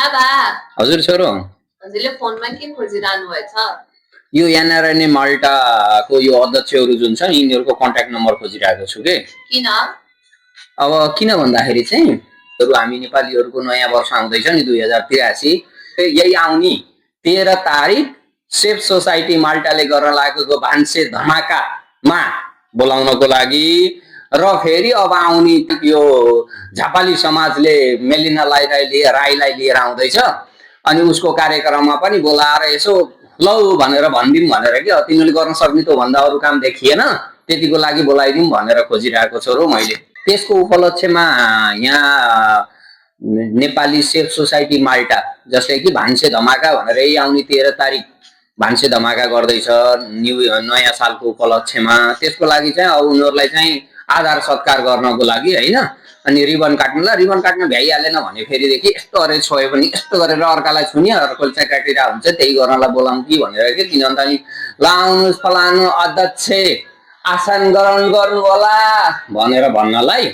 बाबा हजुर छोरो हजुरले फोनमा के खोजिरहनु भएछ यो एनआरएनए माल्टाको यो अध्यक्षहरू जुन छ यिनीहरूको कन्ट्याक्ट नम्बर खोजिरहेको छु के किन अब किन भन्दाखेरि चाहिँ हामी नेपालीहरूको नयाँ वर्ष आउँदैछ नि 2083 यही आउने 13 तारिक सेफ सोसाइटी माल्टाले गर्न लागेको भान्से धमाकामा बोलाउनको लागि र फेरि अब आउने यो झापाली समाजले मेलिनालाई राईलाई लिएर आउँदैछ अनि उसको कार्यक्रममा पनि बोलाएर यसो लौ भनेर भनिदिउँ भनेर के तिमीले गर्न सक्ने त भन्दा अरू काम देखिएन त्यतिको लागि बोलाइदिउँ भनेर खोजिरहेको छु र मैले त्यसको उपलक्ष्यमा यहाँ नेपाली सेफ सोसाइटी माल्टा जसले कि भान्से धमाका भनेर यही आउने 13 तारिक भान्से धमाका गर्दैछ नयाँ सालको उपलक्ष्यमा त्यसको लागि चाहिँ अब उनीहरूलाई चाहिँ आधार सत्कार गर्नको लागि हैन अनि रिबन काट्नुलाई रिबन काट्न भ्याइहालेन भने फेरिदेखि यस्तो गरेर छोयो भने यस्तो गरेर अर्कालाई छुने अर्कोले चाहिँ काटिरहेको हुन्छ त्यही गर्नलाई बोलाउँ कि भनेर के किनभने अनि लाउनुहोस् फलानु अध्यक्ष आसन ग्रहण गर्नु होला भनेर भन्नलाई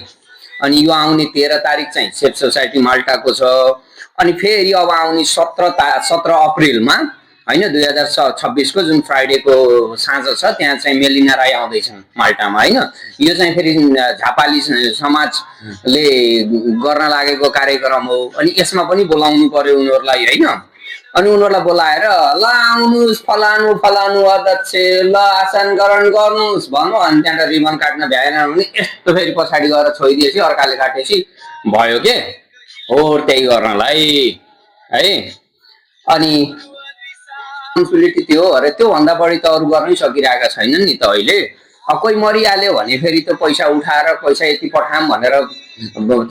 अनि यो आउने 13 तारिक चाहिँ सेफ सोसाइटी माल्टाको छ अनि फेरि अब आउने 17 अप्रिलमा हैन 2026 को जुन फ्राइडेको साँझ छ त्यहाँ चाहिँ मेलिना राई आउँदैछन् माल्टामा हैन यो चाहिँ फेरि झापाली समाजले गर्न लागेको कार्यक्रम हो अनि यसमा पनि बोलाउनु पर्यो उनीहरूलाई हैन अनि उनीहरूलाई बोलाएर ल आउनुस् फलानु फलानु अध्यक्ष ल आसन ग्रहण गर्नुस् भन्नु अनि त्यहाँ रिबन काट्न भ्याएन भने यस्तो फेरि पछाडि गएर छोइदिएपछि अर्काले काटेपछि भयो के हो त्यही गर्नलाई है अनि रेस्पोन्सिबिलिटी त्यो अरे त्यो भन्दा बढी त अरु गर्नै सकिरहेका छैनन् नि त अहिले कोही मरिहाल्यो भने फेरि त्यो पैसा उठाएर पैसा यति पठाम भनेर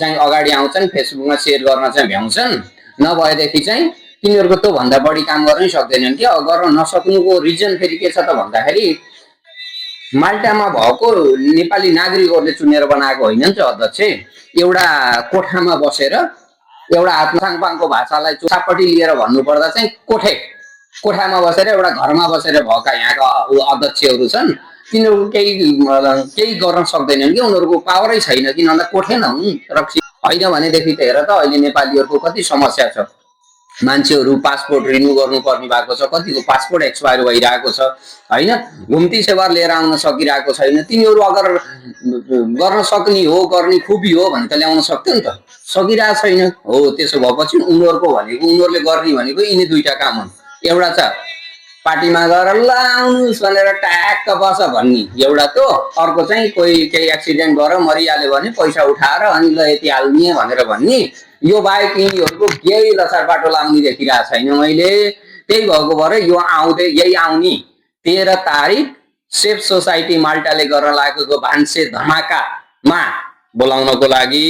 चाहिँ अगाडि आउँछन् फेसबुकमा शेयर गर्न चाहिँ भ्याउँछन् नभएदेखि चाहिँ तिनीहरूको त्यो भन्दा बढी काम गर्नै सक्दैनन् के गर्न नसक्नुको रिजन फेरि के छ त भन्दाखेरि माल्टामा भएको नेपाली नागरिकहरूले चुनेर बनाएको होइन नि त अध्यक्ष एउटा कोठामा बसेर एउटा हातसाङपाङको भाषालाई चोसापट्टि लिएर भन्नुपर्दा चाहिँ कोठामा बसेर एउटा घरमा बसेर भएका यहाँका अध्यक्षहरू छन् तिनीहरू केही गर्न सक्दैनन् कि उनीहरूको पावरै छैन किन भन्दा कोठे नहुन् रक्सी होइन भनेदेखि त हेर त अहिले नेपालीहरूको कति समस्या छ मान्छेहरू पासपोर्ट रिन्यू गर्नुपर्ने भएको छ कतिको पासपोर्ट एक्सपायर भइरहेको छ हैन घुम्ती सेवा लिएर आउन सकिरहेको छैन तिनीहरू अगर गर्न सक्ने हो गर्ने खुबी हो भने त ल्याउन सक्थ्यो नि त सकिरहेको छैन हो त्यसो भएपछि उनीहरूको भनेको उनीहरूले गर्ने भनेको यिनी दुईटा काम हुन् एउटा छ पार्टीमा गएर ल आउनुस् भनेर ट्याक्क बस भन्ने एउटा त्यो अर्को चाहिँ कोही केही एक्सिडेन्ट गरेर मरिहाल्यो भने पैसा उठाएर अनि ल यति हाल्ने भनेर भन्ने यो बाहेक यिनीहरूको केही लसार बाटो लाउने देखिरहेको छैन मैले त्यही भएको भएर यो आउँदै यही आउने 13 तारिक सेफ सोसाइटी माल्टाले गर्न लागेको भान्से धमाकामा बोलाउनको लागि